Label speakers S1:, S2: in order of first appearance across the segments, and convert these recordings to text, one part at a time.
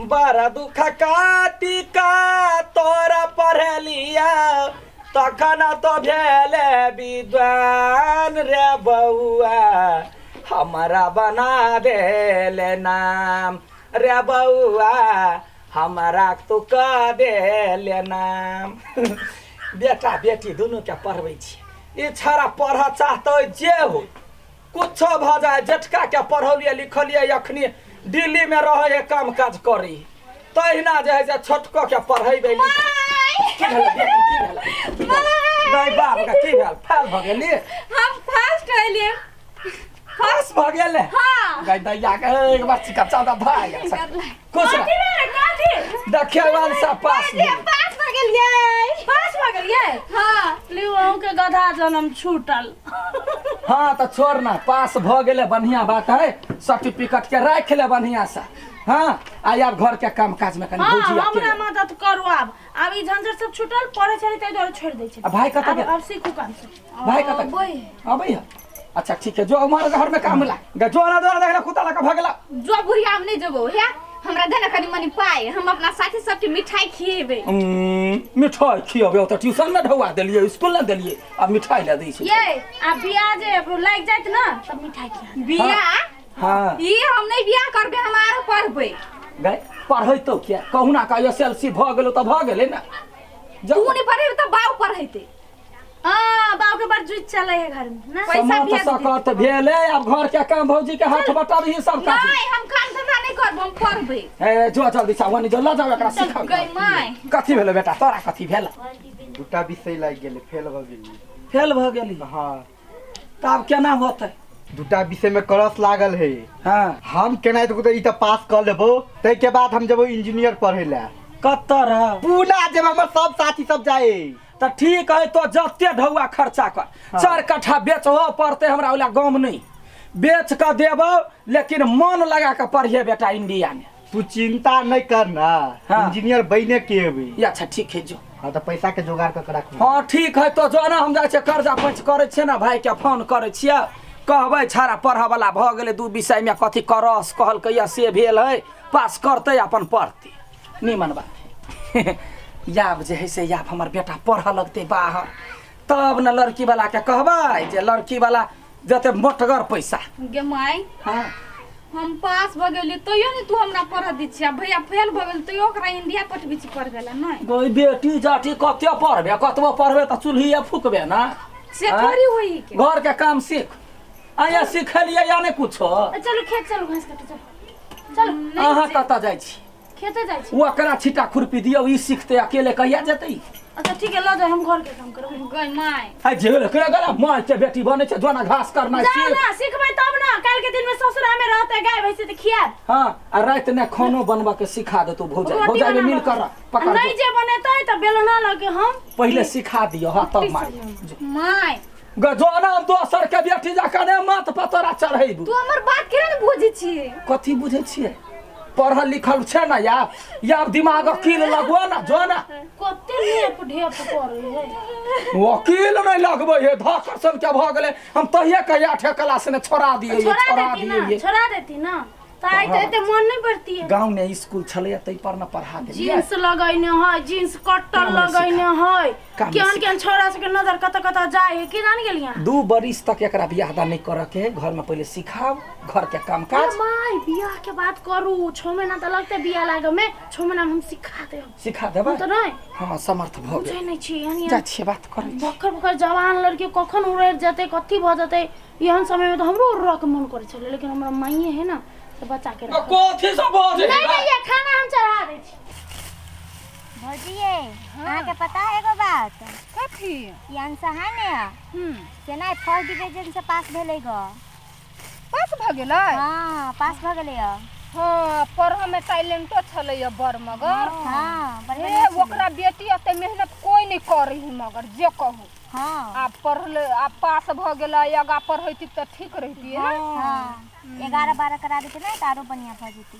S1: बड़ा दुख काटी का तोरा पढ़लिया तखन तो भेले विद्वान रे बउआ हमरा बना देले नाम रे बउआ हमरा तो कह देले नाम। बेटा बेटी दुनू के पढ़बै छी। ई छड़ा पढ़ऽ चाहतै जे हो कुछो भऽ जाए। जेठका के पढ़ौलियै लिखलियै, अखनी दिल्ली में रहै है, काम काज करी। तहिना जे है से छोटको के पढ़ेबै। की भेलै बेटी, की भेलै? नहीं बाप के की भेल? फेल भऽ गेली?
S2: हम फर्स्ट एलियै।
S1: पास भऽ गेलै?
S2: हाँ।
S1: गै दैया के एक बार चिका चादा भऽ गेल। खुश रह।
S3: कथी भेलै, कथी?
S1: देखियौ अंशा पास भेल।
S2: पास भऽ गेलियै।
S3: पास भऽ गेलियै?
S2: हाँ।
S3: लियौ, अहूँके गधा जन्म छूटल।
S1: हाँ तऽ छोड़ ना, पास भऽ गेलै बढ़िया बात है। सर्टिफिकेट के राखि ले बढ़िया से। हाँ, आ आब घर के काम काज में कनी
S3: हाँ,
S1: भौजी
S3: हमरा
S1: अकेले।
S3: मदद करू आब। आब ई झंझट सब छूटल, पढ़ै छली ताहि दुआरे छोड़ि दै छली।
S1: आ भाई कतऽ
S3: आब
S1: गेल?
S3: आब सीखू काम से।
S1: भाई कतऽ
S2: अबै।
S1: अबै है? अच्छा ठीक है, जो हमारे घर में काम ला जो ना जो देखला कुत्ता लगा भगला।
S2: जो बुढ़िया, हम नहीं जेबो। हे, हमरा दे ना कनी मनी पाइ, हम अपना साथी सबके मिठाई खिएबै।
S1: मिठाई खियबै तऽ ट्यूशन में ढौआ देलियै, स्कूल ने देलियै, आब मिठाई लए दै छै।
S3: ये आ बियाह जे लागि जाइत ना तब मिठाई खिया देब।
S2: बियाह?
S1: हाँ।
S2: ई हम नहीं बियाह करबै, हम आरो पढ़बै।
S1: गए पढ़ैतो किया? कहुना का एस एल सी भऽ गेलो तऽ भऽ गेलै ने।
S2: तू नहीं पढ़ेबे तऽ बाऊ पढ़ेतै।
S3: हाँ, बाबू के बड़ जुझ चले है घर में ना।
S2: पैसा
S1: समात
S2: भेज दे।
S1: सकत भेलै, आब घर के काम भौजी के हाथ बटाबही सब काज।
S2: नहीं, हम काम धंधा नहीं करबो, हम पढ़बै।
S1: ए जो जल्दी से वनी जो, लऽ जाओ एकरा सिखाउ।
S2: गई माय।
S1: कथी भेलै बेटा तोरा, कथी भेल?
S4: दूटा विषय लागि गेलै, फेल भऽ गेली।
S1: फेल भऽ गेली?
S4: हाँ।
S1: तऽ आब केना होतै?
S4: दूटा विषय में क्रॉस लागल है।
S1: हाँ।
S4: हम केना तऽ ई तऽ पास कऽ लेबो, ताहिके बाद हम जेबो इंजीनियर पढ़े ला।
S1: कतऽ रह?
S4: पूना जेब, हमर सब साथी सब जाए।
S1: तऽ ठीक है, तो जते ढौआ खर्चा कर। 4 कट्ठा बेचहो पड़तै हमरा, ओला गम नहीं, बेच कऽ देबौ, लेकिन मन लगा कऽ पढ़िए बेटा इंडिया में।
S4: तू चिंता नहीं कर ना।
S1: हाँ।
S4: इंजीनियर बने के एबै।
S1: ये अच्छा ठीक है, जो।
S4: हाँ, तऽ पैसा के जोगाड़ कऽ के राखू।
S1: हाँ ठीक है, तो जो ना हम जाइ छियै कर्जा पैंच करै छियै ने, भाइके फोन करै छियै, कहबै छाड़ा पढ़ऽवला भऽ गेलै, 2 विषयमे कथी करस कहलकै या से भेल है, पास करतै अपन पढ़तै। निमन बात है। आब जे है से आब हमर बेटा पढ़ऽ लगतै बाहर, तब ने लड़कीवलाके कहबै जे लड़कीवला जते मोटगर पैसा।
S2: गे माय।
S1: हाँ।
S2: हम पास भऽ गेली तैयो ने तू हमरा पढ़ऽ दै छी, आ भैया फेल भऽ गेल तैयो ओकरा इंडिया पठबै छी पढ़बै ला नहि?
S1: गई बेटी जाटी, कते पढ़बे? कतबो पढ़बे तऽ चूल्हिए फूकबे ना।
S2: से
S1: आँय?
S2: थोड़ी होई के।
S1: घर के काम सीख, आया सिखलियै या नहि कुछो?
S3: चलू खेत चलू, घास काटू, चलू चलू।
S1: अहाँ कतऽ जाइ छी?
S3: खेते जाइ छी।
S1: ओकरा छिटा खुरपी दियौ, ई सिखतै अकेले कहिया जेतै?
S3: अच्छा ठीक है, लऽ जाउ, हम घर के काम करब।
S2: गई माय।
S1: आ जे केना गला माय के बेटी बनै छै, जोना घास करनाइ
S3: जाउ
S1: सीख।
S3: ना सिखबै तब ना काल्हि के दिन में ससुरा में रहतै, गाय भैंसी तऽ खियाब।
S1: हाँ, आ राति ने खानो बनबऽ के सिखा देतौ भौजाई।
S3: रोटी
S1: भौजाई में
S3: बनाबऽ।
S1: मिल कर पकड़।
S3: नहीं जे बनेतै तऽ बेलना लऽ के हम
S1: पहिले सिखा दियौ। हाँ, तब माय
S2: my.
S1: जोना हम दोसर के बेटी जकाँ ने माथ पर तोरा चढ़ेबू।
S2: तू हमर बात केना ने बुझै छी?
S1: कथी बुझै छियै? पढ़ल लिखल छै ने, या या दिमाग अकील लगबो ना, जो ना।
S3: कते लेप ढेप करै है।
S1: वकील नहीं लगबै है, धक्कर सन के भऽ गेलै। हम तहिये कहिया आठे क्लास ने छोड़ा दियै,
S3: छोड़ा
S1: छोड़ा
S3: देती ना।
S1: दियै।
S3: छोड़ा देती ना तऽ आइ तऽ एते मन नहि पड़ती है।
S1: गाँव में स्कूल छलैया ताहि पर ने पढ़ा देलियै।
S3: जींस लगैने है, जींस कटल
S1: काम नहि
S3: लगैने है।
S1: काम नहि
S3: केहन
S1: सिखा।
S3: केहन छोरा सबके नजर कतऽ कतऽ जाइ है, की जान गेलियै?
S1: 2 बरिस तक एकरा बियाह दान नहीं करऽ के है, घर में पहिले सिखाओ घर के काम काज।
S3: माय, बियाह के बात करू, 6 महीना तऽ लगतै बियाह लागे में, 6 महीना में हम सिखा देब।
S1: सिखा देबै?
S3: तऽ नहि।
S1: हाँ, समर्थ भऽ
S3: बुझै
S1: गेल।
S3: नहि छी यानी
S1: जाइ छियै, बात करै छी।
S3: बकर बकर जवान लड़की कखन उड़ि जेतै, कथी भऽ जेतै। एहन समय में तऽ हमरो उड़ऽ के मन करै छलै, लेकिन हमरा माइए है ना से बचा के रखल।
S1: कथी सब बजै?
S3: नहीं भैया, खाना हम चढ़ा दै छी।
S5: भौजी, अहाँके पता है एगो बात?
S6: कथी?
S5: ई अंशा है ने, से ना फर्स्ट डिवीजन से पास भेलै ग।
S6: पास भऽ गेलै?
S5: हाँ, पास भऽ गेलै य।
S6: हाँ, पढ़ऽ में टैलेंटो छलैया बड़ मगर।
S5: हाँ, बड़
S6: हे
S5: बढ़िआँ छलै।
S6: ओकरा बेटी एते मेहनत कोई नहीं करै है, मगर जे कहू।
S5: हाँ।
S6: आब पढ़ले, आब पास भऽ गेलै, आगाँ पढ़ैती तऽ ठीक रहितियै ने।
S5: हाँ, 11 12 करा देतै ने तऽ आरो बढ़िआँ भऽ जेतै।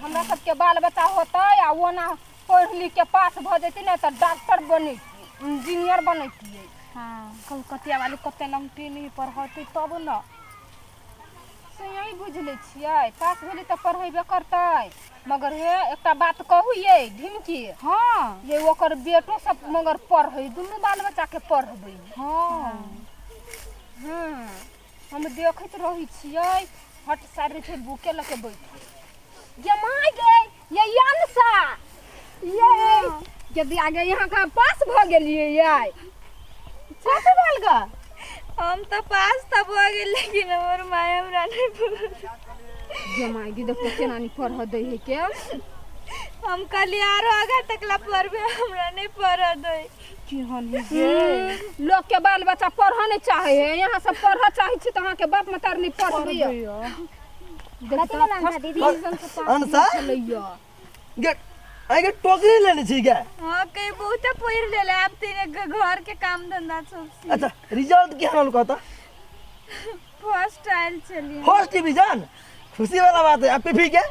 S6: हमरा सबके बाल बच्चा होतै आ ओना पढ़ि लिख के पास भऽ जेतै ने तऽ डॉक्टर बनैतियै, इंजीनियर बनैतियै।
S5: हाँ।
S6: कलकतिया वाली कते लंगटी नहीं पढ़तै तब न। से यही बुझि लै छियै, पास भेलै तऽ पढ़ेबे करतै। मगर हे एकटा बात कहू ये ढिमकी,
S2: हाँ
S6: ये ओकर बेटो सब मगर पढ़ै, दुनू बाल बच्चा के पढ़बै।
S2: हाँ
S6: हँ हम देखैत रहै छियै, हट साइड रहै छै बुके लऽ के बैठल। ये माय गे, ये अंशा, ये यदि आगे यहाँ कहाँ पास भऽ गेलियै ये? कथी भेल ग?
S2: हम तऽ पास तऽ भऽ गेल, लेकिन हमर माय हमरा नहि पढ़ल।
S6: ये माय गे, देखो केना नहीं पढ़ दै है के।
S2: हम कहलियै आरो आगा तकला पढ़बै, हमरा नहि पढ़ऽ दै।
S6: केहन है गे, लोग के बाल बच्चा पढ़ऽ नहीं चाहे है, यहाँ सब पढ़ऽ चाहे छी तऽ अहाँके बाप मतार नहीं पढ़बैया।
S5: कथी भेल अंशा दीदी?
S4: अंशा? गे आइ के टोकरी लेने छी गे?
S2: हाँ कहीं बहुते पढ़ि लेले, आब तेरे घर के काम धंधा सब सी।
S4: अच्छा रिजल्ट केहन आयल कहता?
S2: फर्स्ट आयल छलियै।
S4: फर्स्ट डिवीजन, खुशी वाला बात है। आ पीपी के?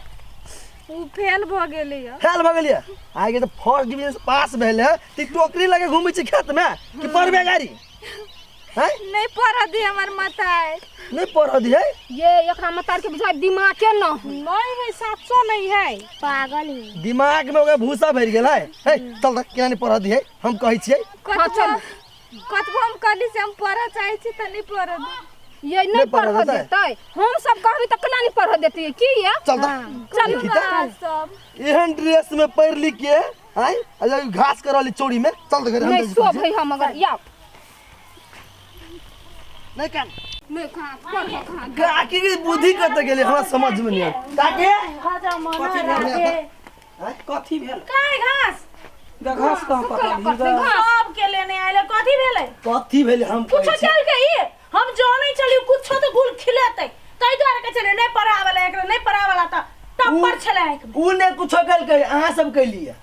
S2: उ फेल भऽ गेलैया।
S4: फेल भऽ गेलियै? आइ के तऽ फर्स्ट डिवीजन से पास भेल है त टोकरी लगे घूमै छी खेत में कि पढ़बे गाड़ी? हैं?
S2: नहीं पढ़ऽ दी हमर माताई।
S4: नहीं पढ़ऽ दी है?
S6: ये एकरा मतार के बुझाय दिमागे न है।
S3: नहीं है, साचो नहीं है,
S5: पागल है।
S4: दिमाग में ओकरा भूसा भरि गेल है। हे चल तऽ केना नहीं पढ़ऽ दी है, हम कहै छियै।
S6: हाँ, चल।
S2: कतबो हम कहली से हम पढ़ऽ चाहै छी तऽ नहीं पढ़ऽ दी।
S6: ये नहीं
S4: नहीं पढ़ऽ
S6: पढ़ऽ
S4: देतै?
S6: देतै, हम सब कहबै तऽ केना नहीं पढ़ऽ देतै की ये?
S4: चल तऽ
S6: चल।
S4: देखी तऽ।
S2: सब
S4: एहन ड्रेस में पढ़ लिख के आय आ घास करल चोरी में। चल तऽ घरे हम
S6: नहीं
S4: जाइ छी।
S6: शोभै हम मगर या
S4: नहीं कान
S6: नहीं कहाँ पढ़ऽ कहाँ।
S4: काकी के बुद्धि कतऽ गेलै हमरा समझ में नहीं आयल। काकी
S3: हजा मना राधे।
S1: कथी भेल?
S3: काय घास?
S1: घास कहाँ पकड़ली?
S3: सब के लेने आयल, कथी भेलै?
S4: कथी भेलै हम कहै
S3: कुछो
S4: छी।
S3: चल के ई हम जानै छलियै कुछो तऽ गुल खिलेतै, ताहि दुआरे कहै छलियै नहि पढ़ावला, एकरा नहि पढ़ावला तऽ टप्पर छलै आँखिमे।
S4: उ ने कुछो केलकै, अहाँ सब कैलियै।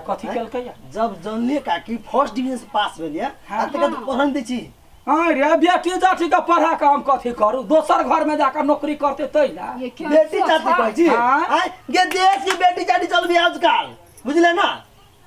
S1: कथी केलकै?
S4: जब जानलियै काकी फर्स्ट डिवीजन से पास भेलियै आ तकर बाद पढ़न दै छी।
S1: हाँ रे बेटी जाटी के पढ़ा के हम कथी करू, दोसर घर में जाकर नौकरी करते तै ना।
S6: ये केहन
S4: बेटी जाति कहै छी?
S1: हाँ।
S4: आँय, गे देश के बेटी जाति चलबी आजकल, बुझले ना?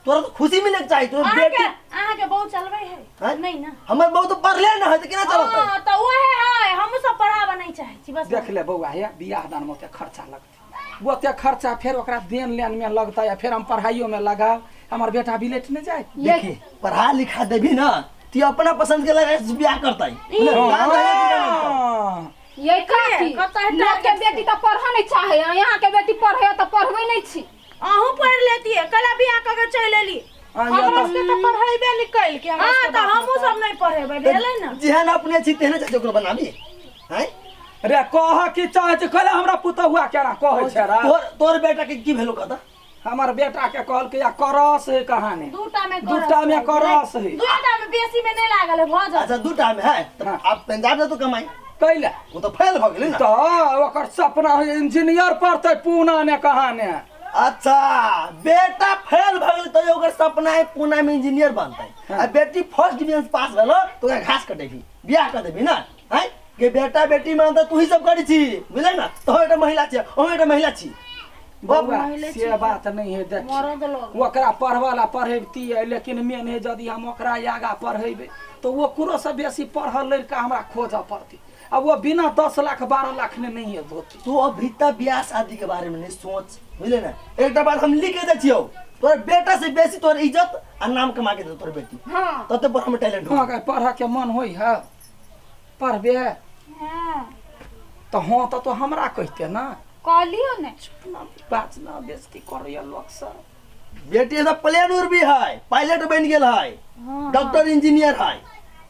S4: तोरा तऽ खुशी मिले के चाही तोरा
S3: अहाँके
S4: बेटी।
S3: अहाँके बहु चलबै है?
S4: आँय?
S3: नहीं ना,
S4: हमर बहु तऽ पढ़ले न है तऽ केना चलतै?
S3: हाँ तऽ उहे है, हमहूँ सब पढ़ाबऽ नहीं चाहै छी बस।
S1: देख ले बौआ, हे बियाह दान में ओते खर्चा लगतै, ओते खर्चा फेर ओकरा देन लेन में लगतै, आ फेर हम पढ़ाइयो में लगाब, हमर बेटा बिलेट नहि जाय।
S4: देखी पढ़ा लिखा देबी ना ती अपना पसंद के लगा से बियाह करतै।
S1: हाँ।
S6: ये काकी
S3: कतऽ है
S6: लोग के बेटी तऽ पढ़ऽ नहीं चाहे, यहाँ के बेटी पढ़े तऽ पढ़बै नहीं छी।
S3: अहूँ पढ़ि लेतियै, कला बियाह कऽ के चलि एली।
S1: हमरा
S7: सबके तऽ पढ़ेबे नहि कैलकै।
S3: हाँ तऽ हमहूँ सब नहीं पढ़ेबै, भेलै ना?
S4: जेहन अपने छी तेहने चाहै छी ओकरो बनाबी। हैं?
S1: रे कह की चाहै छै, कहले हमरा पुतहुआ केना कहै छै रे?
S4: तोर तोर बेटा के की भेलो कहता?
S1: हमर बेटा के कहलकै या करस है कहानी,
S3: दूटा में
S1: दूटा में करस है,
S3: दूटा में बेसी में नहीं लागल है भऽ जात।
S4: अच्छा दूटा में है तऽ
S1: हाँ।
S4: आप पंजाब जा तो कमाई
S1: कैले
S4: वो तो फेल भ गेलै ना।
S1: तऽ ओकर सपना है इंजीनियर पढ़तै पूना ने कहाने।
S4: अच्छा बेटा फेल भ गेलै तैयो ओकर सपना है पूना में इंजीनियर बनतै, आ बेटी फर्स्ट डिवीजन से पास भेलो तो ओकरा घास कटेबी बियाह कर देबी ना। हैं के बेटा बेटी में तऽ तू ही सब करै छी, बुझलै ना? तो एकटा महिला छी, अहूँ एकटा महिला छी।
S1: बौआ से बात नहीं है, देख
S3: मरद लोग
S1: ओकरा पढ़वाला पढ़ेबतियै, लेकिन मेन है यदि हम ओकरा आगा पढ़ेबै तऽ ओकरो से बेसी पढ़ल लड़का हमरा खोजऽ पड़तै, आ वो बिना 10 लाख 12 लाख ने नहीं है धोती।
S4: तू अभी तक बियाह शादी के बारे में नहीं सोच, बुझले ना? एकटा बात हम लिख के दै छियौ, तोर बेटा से बेसी तोर इज्जत आ नाम कमा के दे तोर बेटी।
S6: हाँ
S4: तते पर हम टैलेंट हो।
S1: अहाँके पढ़ऽ के मन होइ है? पढ़बे?
S2: हाँ
S1: तऽ हाँ तऽ तो हमरा कहिते ना,
S2: कहलियो ने।
S1: बात ना बेइज्जती करैया लोक सब।
S4: बेटी सब प्लेन उड़ भी है, पायलट बन गेल है, डॉक्टर इंजीनियर है।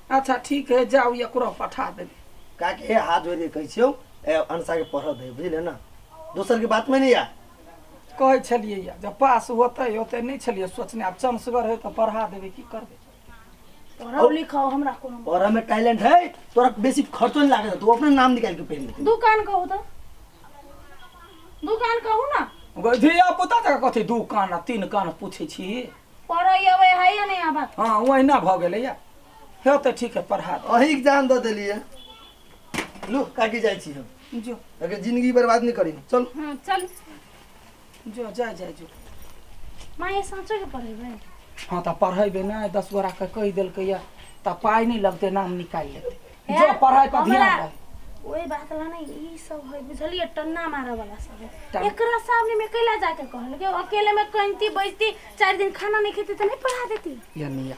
S1: अच्छा ठीक है, जाउ एकरो पठा देबै।
S4: काके हे हाथ जोड़ के कहै छियौ, ए अंशा के पढ़ऽ दे, बुझले ना? दोसर के बात में नहीं आ।
S1: कहै छलियै या जब पास होतै होतै नहीं छलियै सोचने, आब चमसगर है तऽ पढ़ा देबै, की करबै?
S3: पढ़ाओ लिखाओ हमरा कोनो
S4: पढ़ऽ में टैलेंट है, तोरा बेसी खर्चो नहीं लागत, तू अपने नाम निकाल के पढ़ि लेती।
S3: दुकान कहू तऽ, दुकान कहू ना।
S1: धिया पुता जकाँ कथी 2 कान आ 3 कान पूछै छी?
S3: पढ़ै अबै है या नहीं आबत?
S1: हाँ ओहिना भऽ गेलै या। हे तऽ ठीक है पढ़ा दे।
S4: अही जान दऽ देलियै। लू काकी जाइ छी हम,
S1: जो
S4: अगर जिंदगी बर्बाद नहीं करी। चल
S6: हाँ चल
S1: जो जाय जाय जो।
S3: माँ ये साँचो के पढ़ेबै?
S1: हाँ तऽ पढ़ेबै नहि, 10 गोरा के कहि देलकै या तऽ पाइ नहि लगतै, नाम निकालि लेतै। जो पढ़ाइ पर ध्यान दे।
S3: ओहि बात ला नहीं ई सब है बुझलिए, टन्ना मारे वाला सब है। एकरा सामने में कैला जाके कहल के अकेले में कहती बैठती 4 दिन खाना नहीं खेती तो नहीं पढ़ा देती।
S1: यानी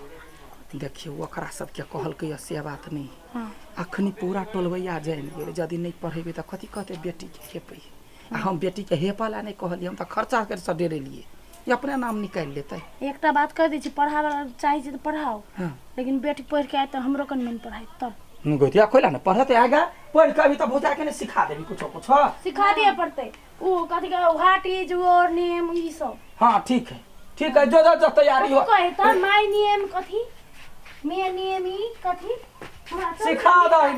S1: देखियो ओकरा सबके कहलकै से बात नहीं।
S3: हाँ।
S1: अखनी पूरा टोलबैया जानि गेलै, यदि नहीं पढ़ेबै तऽ कथी कहतै बेटीके हेपै। आ हम बेटीके हेपऽ ला नहीं कहलियै, हम तऽ खर्चा करि सँ डेरेलियै, ई अपने नाम निकालि लेतै।
S3: एकटा बात कह दै छी, पढ़ाबै चाहै छी तऽ पढ़ाओ,
S1: हाँ।
S3: लेकिन बेटी पढ़ि के आयत तऽ हमरो कनि मन पढ़ाइ तब।
S1: गोतिया खोला ने पढ़ते आगा, पढ़ के अभी तऽ भौजा के ने सिखा देबी कुछो कुछो।
S3: सिखा दिए पड़तै ओ कथी कहे what is your name ई सब।
S1: हाँ ठीक है ठीक है, जो जो जो तैयारी हो।
S3: कहे तऽ my name कथी मे नेम ई कथी हमरा
S1: सिखा दही।